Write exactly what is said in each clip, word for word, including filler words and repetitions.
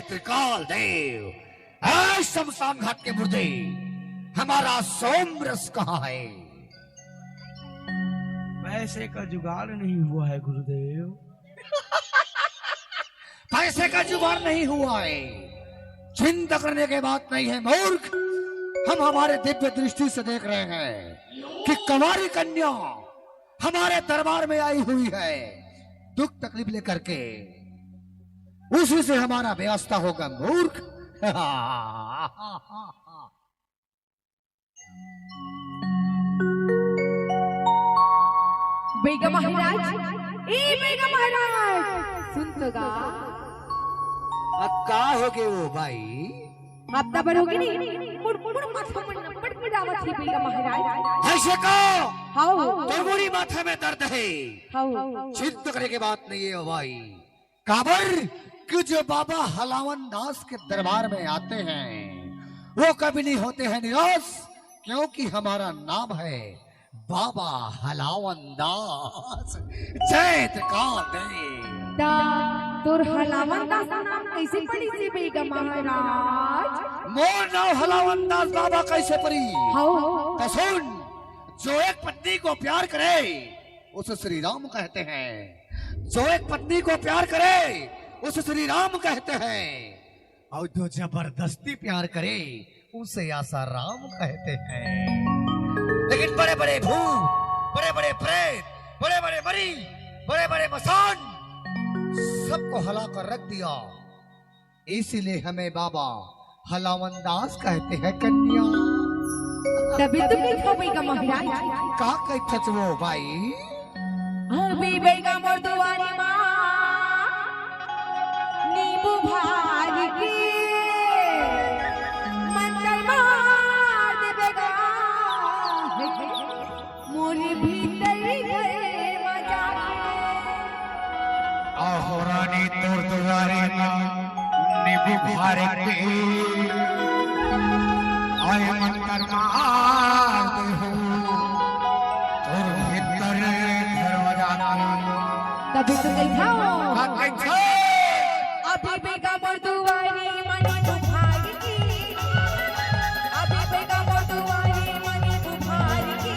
त्रिकाल देव, ऐ शमशान घाट के मुर्दे, हमारा सोम रस कहाँ है? पैसे का जुगाड़ नहीं हुआ है गुरुदेव। पैसे का जुगाड़ नहीं हुआ है, चिंता करने की बात नहीं है मूर्ख। हम हमारे दिव्य दृष्टि से देख रहे हैं कि कुंवारी कन्या हमारे दरबार में आई हुई है दुख तकलीफ लेकर के, उसी से हमारा व्यवस्था होगा मूर्ख। बैगा महाराज, ए बैगा महाराज, सुन तो गा। अब का हो गए वो भाई? हफ्ता भर होगे नहीं, मुड़ मुड़ माथा मन बड़ पीड़ावत हे बैगा महाराज। ऐसे का? हाउ। तोर मुड़ी माथा में दर्द है। हाउ। चिंता करे के बात नहीं है भाई। काबर कि जो बाबा हलावन दास के दरबार में आते हैं, वो कभी नहीं होते हैं निराश, क्योंकि हमारा नाम है बाबा हलावन दास। जय त्रिकाल देव। ता तोर हलावन दास नाम कैसे पड़ी से बैगा महाराज? मोर नाम हलावन दास बाबा कैसे पड़ी? हाउ। तो सुन, जो एक पत्नी को प्यार करे, उसे श्री राम कहते हैं। जो एक पत्नी को प्यार करे, उसे श्री राम कहते हैं, और जो जबरदस्ती प्यार करे, उसे आसाराम कहते हैं। लेकिन बड़े बड़े भूत, बड़े बड़े प्रेत, बड़े बड़े मरी, बड़े बड़े मसान, सबको हला कर रख दिया। इसीलिए हमें बाबा हलावन दास कहते हैं कन्या। तभी तो बैठा बैगा महाराज। का कहत हस वो भाई? अभी बैगा मोर दुआरी माँ नींबू भार के मंतर मार दे बैगा। मोर भीतरी घर म जाके। आहो रानी तोर दुआरी म नींबू भार के, आय मंतर मार दे हो, तोर भीतर घर म जाके। तभी तो कहिथंव। का कहिथंव? अभी बैगा मोर दुआरी म नींबू भार के, अभी बैगा मोर दुआरी म नींबू भार के।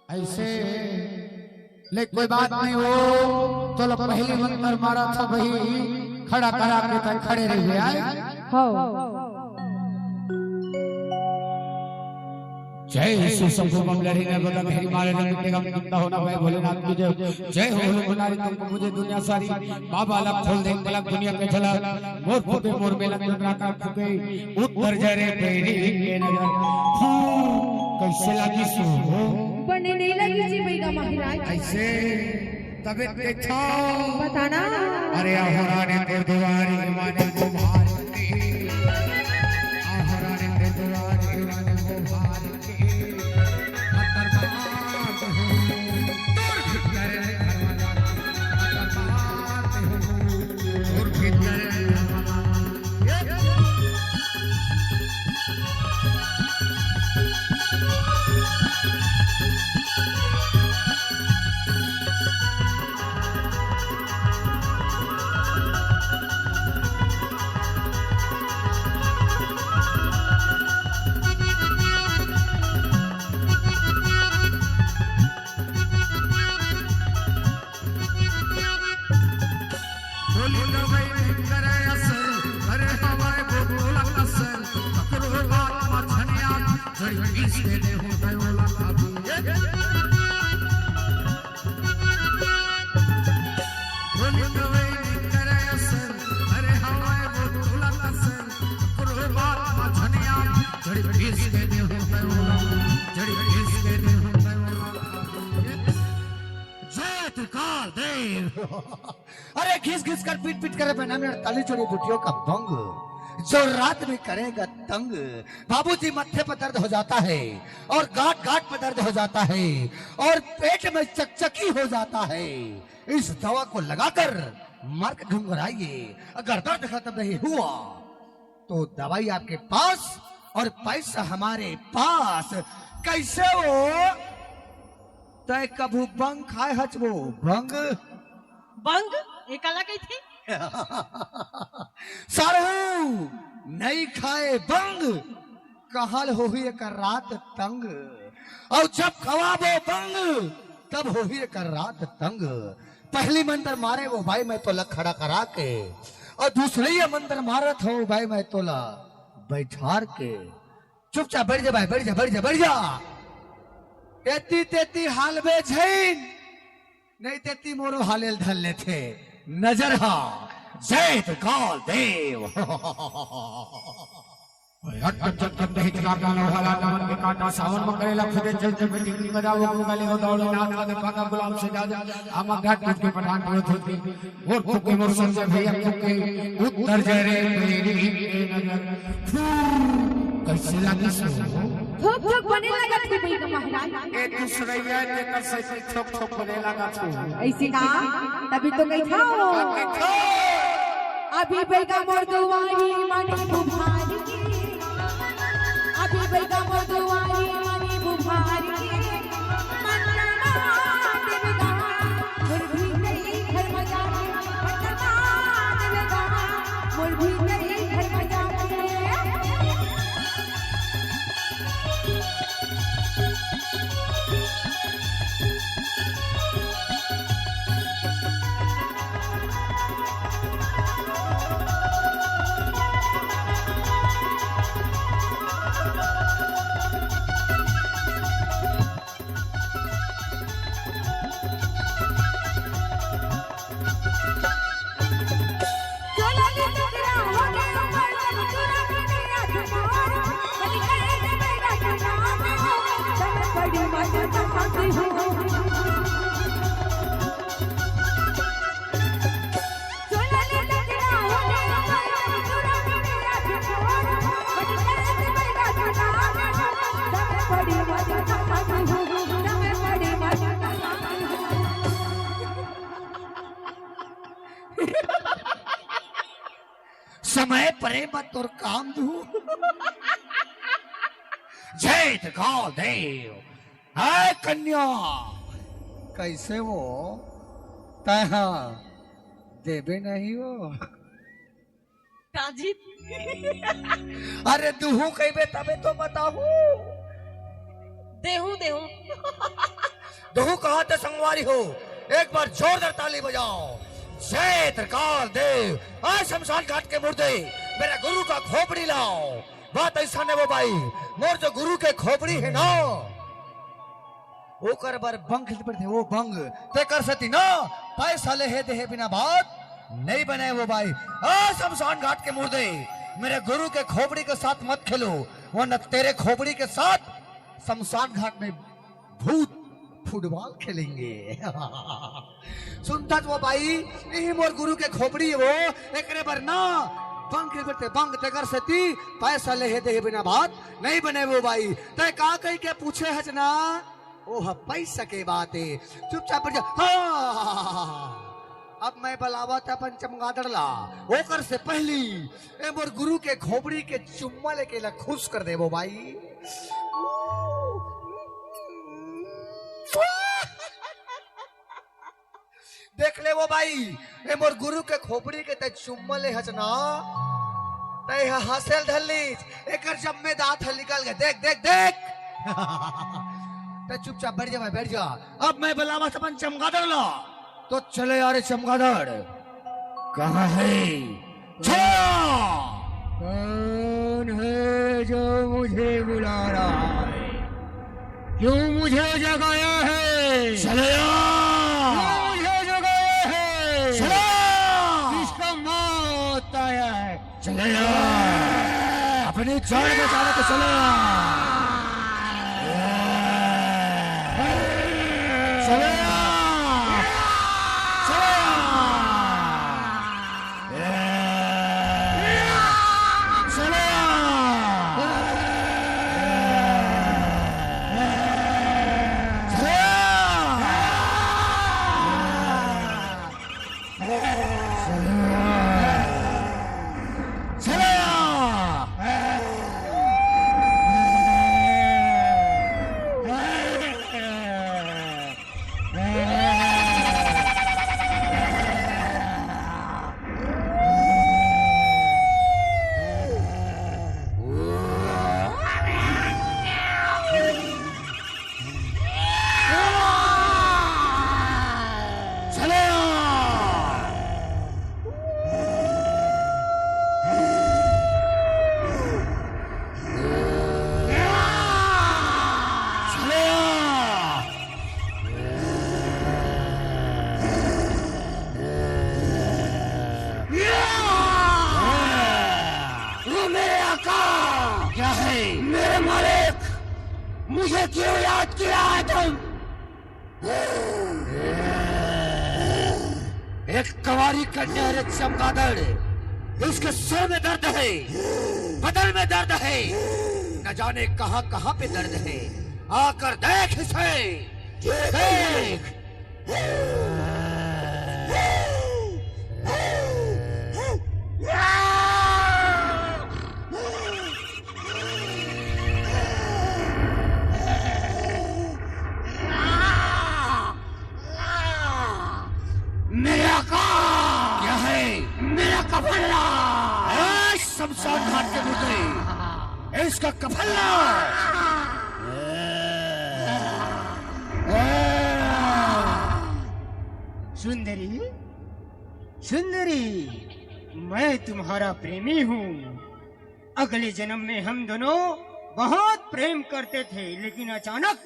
ऐसे ले कोई बात नहीं हो, चलो पहली मंतर मारा था भाई, खड़ा करा के तक खड़े रहिए आए। हो। जय श्री शंभु बम लहरी ने बता घेरी मारे रंग निगम गंदा होना भाई भोलेनाथ की जय। जय हो भोले भंडारी तुमको मुझे दुनिया सारी बाबा अलग खोल दे पलक दुनिया के झलक मोर फूटे मोर मेला चंद्रा का फूटे उत्तर जा रे बैरी के नजर। फू, कैसे लगी सो? बने नहीं लगी जी बैगा महाराज। ऐसे तबीयत के छाव। बताना। अरे आहो रानी गुरुद्वारी माने तुम्हारी। आहो रानी गुरुद्वारी माने तुम्हारी। होली गवई में करे असर, करे हवाए बोतल असर, ककरो बात मा झनिया, जड़ी पीस के दे हो गयो ला काबू। होली गवई में करे असर, करे हवाए बोतल असर, ककरो बात मा झनिया, जड़ी पीस के दे हो गयो ला, जड़ी पीस के दे हो गयो ला काबू। जय त्रिकाल देव। अरे घिस घिस कर पीट पीट कर बना मेरा ताली चोरी बुटियों का बंग, जो रात में करेगा तंग। बाबूजी, माथे पर दर्द हो जाता है और गांठ गांठ पर दर्द हो जाता है और पेट में चकचकी हो जाता है। इस दवा को लगाकर मार के घुंघराइए, अगर दर्द खत्म नहीं हुआ तो दवाई आपके पास और पैसा हमारे पास। कैसे हो? तय कभू बंग खाए हच वो? बंग? बंग? ए काला कहिथे? सारू, नहीं खाए बंग, कहां ले होही एकर रात तंग। और जब खवाबो बंग, तब होही एकर रात तंग। पहली मंतर मारे वो भाई मैं तोला खड़ा करा के, और दूसरी ये मंतर मारत हो भाई मैं तोला बैठार के। चुपचाप बैठ जा भाई, बैठ जा, बैठ जा, बैठ जा। एती तेती हालबे झइन, नहीं तेती मोरो हालेल धर लेथे। नजर हा, जय त्रिकाल देव। हट, हट, हट, हट, नहीं चला, गाना वाला नमन के काटा, सावन में करेला खुदे चल, चल, बेटी की बजाओ, गुंगा ले, दौड़े, नाच, नाच, पाका, गुलाम से जा, जा, हम अघाट तुझ के पठान, तुझ के, और फुके मोर संजय भैया, फुके, उत्तर जय रे, मेरी के नजर, फू, कैसे लगी सो? थोक थोक बने लगत हे भैया महाराज। ए दूसरैया, तेकर से थोक थोक बने लगत हे। ऐसे का? तभी तो कहिथंव। का कहिथंव? अभी बइगा मोर दुआरी मनी बुभार के। अभी बइगा मोर दुआरी मनी बुभार के। मन्ना देवगा, मोर भीतरी घर में जाके। मन्ना देवगा, मोर भीतरी घर में जाके। समय परे म तोर काम दू। जय त्रिकाल देव। हाय कन्या, कैसे हो? तैं हा देबे नहीं हो। काजी। अरे दुहू कहिबे तबे तो बताहू। देहू, देहू। दुहू कहा तो संगवारी हो, एक बार जोरदार ताली बजाओ। जय त्रिकाल देव। आज शमशान घाट के मुर्दे मेरा गुरु का खोपड़ी लाओ। बात ऐसा ने वो भाई, मोर जो गुरु के खोपड़ी है ना, ओकर बर बंग खेलते पड़ते, वो बंग। तेकर सेती ना, पैसा लेहे देहे बिना बात नहीं बने वो भाई। आ शमशान घाट के मुर्दे, मेरे गुरु के खोपड़ी के साथ मत खेलो, वरना तेरे खोपड़ी के साथ शमशान घाट में भूत फुटबॉल खेलेंगे। सुनथस वो भाई, इही मोर गुरु के खोपड़ी हे वो, एकरे बर ना बंग खेलते पड़ते बंग। तेकर सेती पैसा लेहे देहे बिना बात नहीं बने वो भाई। तैं का कहिके पूछे हच ना, ओह पैसा के बात हे। चुपचाप बैठ जा। हाँ, अब मैं बलावत अपन चमगादड़ ला, ओकर से पहली ए मोर गुरु के खोपड़ी के चुम्मा लेके ला खुश कर देबो भाई। देख ले वो बाई, ए मोर गुरु के खोपड़ी के तैं चुम्मा ले हच ना, तैं ह हंसेल धर लीच, एकर जम्मे दांत ह निकल गे। देख, देख, देख। तैं चुपचाप बैठ जा भाई, बैठ जा। अब मैं बुलावत अपन चमगादड़ ला। तो चले आ रे चमगादड़। कहाँ है? चला! कौन है जो मुझे बुला रहा है? क्यों मुझे जगाया है? चले आ! क्यों मुझे जगाया है? चला! किसका मौत आया है? चले आ! अपनी जान बचाने तो चले आ! चले आ! चले आ! चले आ! वो मेरे आका! क्या है? मेरे मालिक, मुझे क्यों याद किया है तुम? एक कंवारी कन्या रे चमगादड़, इसके सिर में दर्द है, बदन में दर्द है, न जाने कहां कहां पे दर्द है। आकर देख इसे, देख। मेरा का क्या है? मेरा कफन ला। ए, शमशान घाट के मुर्दे, इसका कफन ला। सुंदरी, सुंदरी, मैं तुम्हारा प्रेमी हूँ। अगले जन्म में हम दोनों बहुत प्रेम करते थे, लेकिन अचानक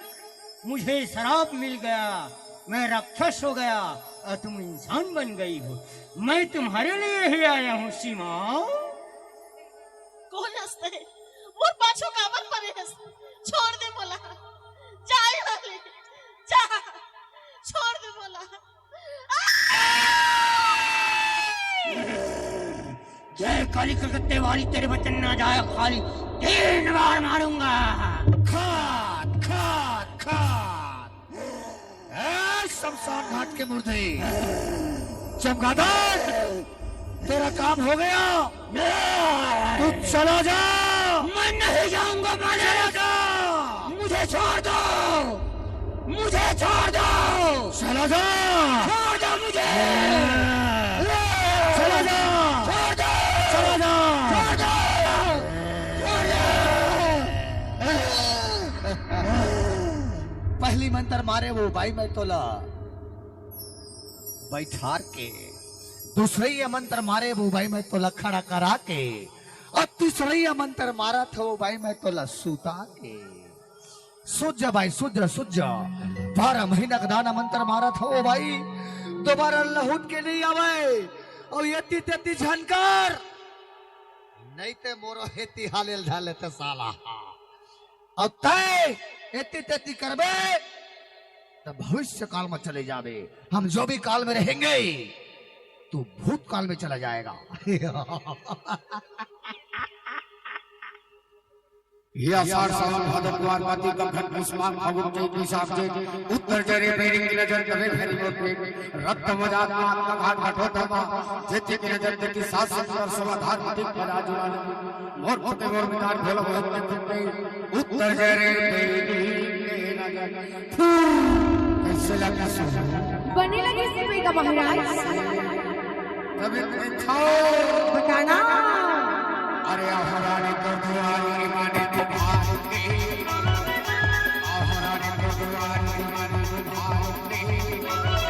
मुझे शराप मिल गया, मैं राक्षस हो गया और तुम इंसान बन गई हो। मैं तुम्हारे लिए ही आया हूँ सीमा। कोन हस तैं? मोर पाछू काबर परे हस? छोड़ दे मोला। जा यहाँ ले। जा। छोड़ दे मोला। जय काली कलकत्ते वाली, तेरे वचन ना जाए खाली, तीन बार मारूंगा। खात, खात, खात। ए, शमशान घाट के मुर्दे, चमगादड़, तेरा काम हो गया, तू चला जा। मैं नहीं जाऊंगा मालिक। चला जा। मुझे छोड़ दो, मुझे छोड़ दो। चला जा। छोड़ दो मुझे। चला जा। छोड़ दो। चला जा। छोड़ दो। छोड़ दो। पहली मंत्र मारे वो बाई मैं तोला बैठार के, दूसरइया मंत्र मारे वो बाई मैं तोला खड़ा करा के, अउ तीसरइया मंत्र मारत हवं बाई मैं तोला सुता के। सुत जा बाई, सुत जा, सुत जा। बारह महीना का दाना मंत्र मारत हवं बाई, दोबारा लहुट के नहीं आवे। अउ एती तेती झन कर, नहीं ते मोरो हेती हालेल ढाले ते साला। अउ तैं एती तेती करबे, त भविष्य काल में चले जाबे। हम जो भी काल में रहेंगे, तू भूतकाल में चला जाएगा। ये आषाढ़ सावन भादव कुआर बाती कलघट पुस माघ फागुन चैत बैसाख जेठ, उत्तर जरे बैरी की नजर करे भैरी मोर पेट, रक्त मजात मात का घाट घटोत्तमा, जेती की नजर देखी सात समुद्र सोलह धार, प्रतीक बजा जुड़ा मोर फुटे मोर मितान भोला बहुत के फुटे, उत्तर जरे बैरी की नजर। फू। बने लगे सुबह का महाराज। तभी तो खाओ। बताना। अरे अहो रानी को दुआरी माने तुम्हारे। अहो रानी को दुआरी माने तुम्हारे।